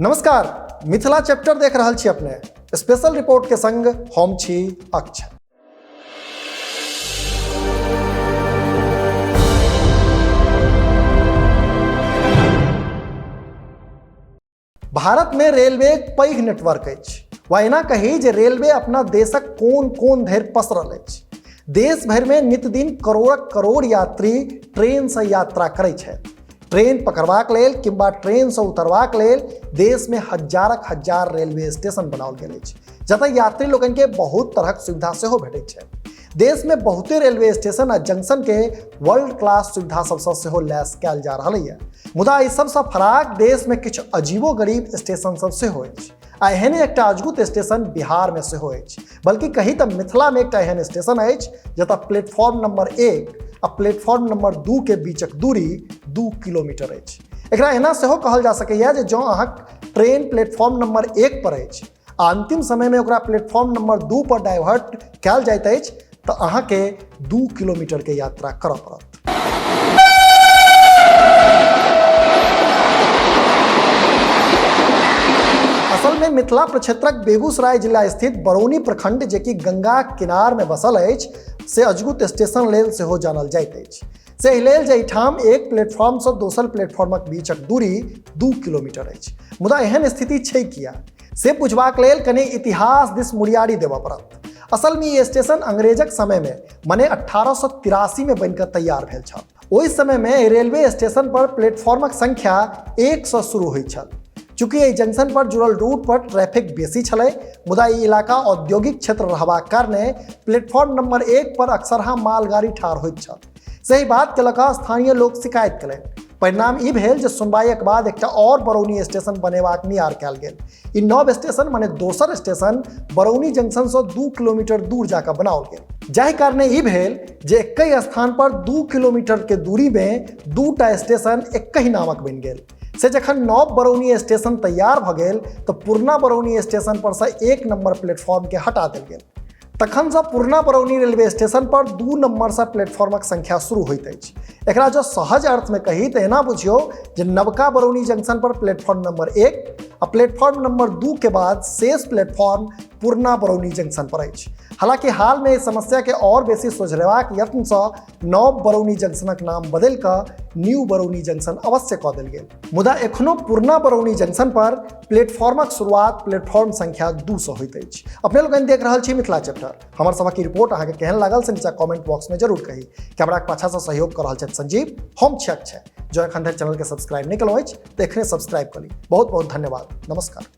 नमस्कार, मिथिला चैप्टर देख रहल छी अपने। स्पेशल रिपोर्ट के संग हम छी अक्षय। भारत में रेलवे एक पैघ नेटवर्क अछि, वा एना कही जे रेलवे अपना देशक कोन कोन धरि पसरल अछि। देश भरि में नित्यदिन करोड़क करोड़ यात्री ट्रेन से यात्रा करै छथि। ट्रेन पकड़बाक लेल किंबा ट्रेन से उतरबाक लेल देश में हजारक हजार रेलवे स्टेशन बनाओल गेल अछि, जतय यात्री लोकनि के बहुत तरहक सुविधा सेहो भेटैत छै। देश में बहुते रेलवे स्टेशन आ जंक्शन के वर्ल्ड क्लास सुविधा सबसँ सेहो लैस कयल जा रहल यऽ। मुदा एहि सबसँ फराक देश में किछु अजीबो गरीब स्टेशन सब सेहो अछि आ एहने एकटा अजगुत स्टेशन बिहार में सेहो अछि। बल्कि कही तऽ मिथिला में एकटा एहन स्टेशन अछि जतय प्लेटफॉर्म नंबर 1 आ प्लेटफॉर्म नंबर 2 के बीचक दूरी 2 किलोमीटर अछि। एकरा एना सेहो कहल जा सकैए जे जँ अहाँक ट्रेन प्लेटफॉर्म नंबर 1 पर अछि आ अंतिम समय में ओकरा प्लेटफॉर्म नंबर 2 पर डाइवर्ट कयल जाइत अछि तऽ अहाँके 2 किलोमीटर के यात्रा करऽ पड़त। असल में मिथिला प्रक्षेत्रक बेगूसराय जिला स्थित बरौनी प्रखंड, जे कि गंगा किनार में बसल अछि, से अजगुत स्टेशन लेल सेहो जानल जाइत अछि। से एहि लेल जे एहिठाम एक प्लेटफॉर्म से दोसर प्लेटफॉर्मक बीचक दूरी 2 किलोमीटर अछि। मुदा एहन स्थिति छै किया, से बुझबाक लेल कनि इतिहास दिस मुड़ियारी देबऽ पड़त। असल में ई स्टेशन अंग्रेजक समय में मने 1883 में बनकर तैयार भेल छल। ओहि समय में एहि रेलवे स्टेशन पर प्लेटफॉर्मक संख्या 1 से शुरू होइत छल। चूँकि एहि जंक्शन पर जुड़ल रूट पर ट्रैफिक बेसी छलै, मुदा ई इलाका औद्योगिक क्षेत्र रहबाक कारणे प्लेटफॉर्म नंबर 1 पर अक्सरहा मालगाड़ी ठाढ़ होइत छल। सही बात के लऽ कऽ स्थानीय लोक शिकायत केलनि। परिणाम ई भेल जे सुनवाईक बाद एकटा और बरौनी स्टेशन बनेबाक नियार कयल गेल। ई नव स्टेशन माने दोसर स्टेशन बरौनी जंक्शन से 2 किलोमीटर दूर जाकर बनाओल गेल, जाहि कारणे ई भेल जे एकहि स्थान पर 2 किलोमीटर के दूरी में 2टा स्टेशन एकहि नामक बनि गेल। से जखन नव बरौनी स्टेशन तैयार भऽ गेल तऽ पुरना बरौनी स्टेशन पर से 1 नंबर प्लेटफॉर्म के हटा देल गेल। तखन से पुरना बरौनी रेलवे स्टेशन पर 2 नंबर से प्लेटफॉर्मक संख्या शुरू होइत अछि। एकरा जँ सहज अर्थ में कही तऽ एना बुझियौ जे नवका बरौनी जंक्शन पर प्लेटफॉर्म नंबर 1 आ प्लेटफॉर्म नंबर 2 के बाद शेष प्लेटफॉर्म पुरना बरौनी जंक्शन पर अछि। हालांकि हाल में एहि समस्या के और बेसी सोझरेबाक यत्न सँ नव बरौनी जंक्शनक नाम बदलि कऽ न्यू बरौनी जंक्शन अवश्य कऽ देल गेल, मुदा एखनो पुरना बरौनी जंक्शन पर प्लेटफॉर्मक शुरुआत प्लेटफॉर्म संख्या 2 से होइत अछि। अपने लोकनि देख रहल छी मिथिला चैप्टर। हमर सभक ई रिपोर्ट अहाँके केहन लागल से नीचा कमेंट बॉक्स में जरूर कही। कैमराक पाछा से सहयोग कऽ रहल छथि संजीव, हम छी अक्षय। जँ एखन धरि चैनल के सब्सक्राइब नहि केलहुँ अछि तऽ एखने सब्सक्राइब कऽ ली। बहुत बहुत धन्यवाद। नमस्कार।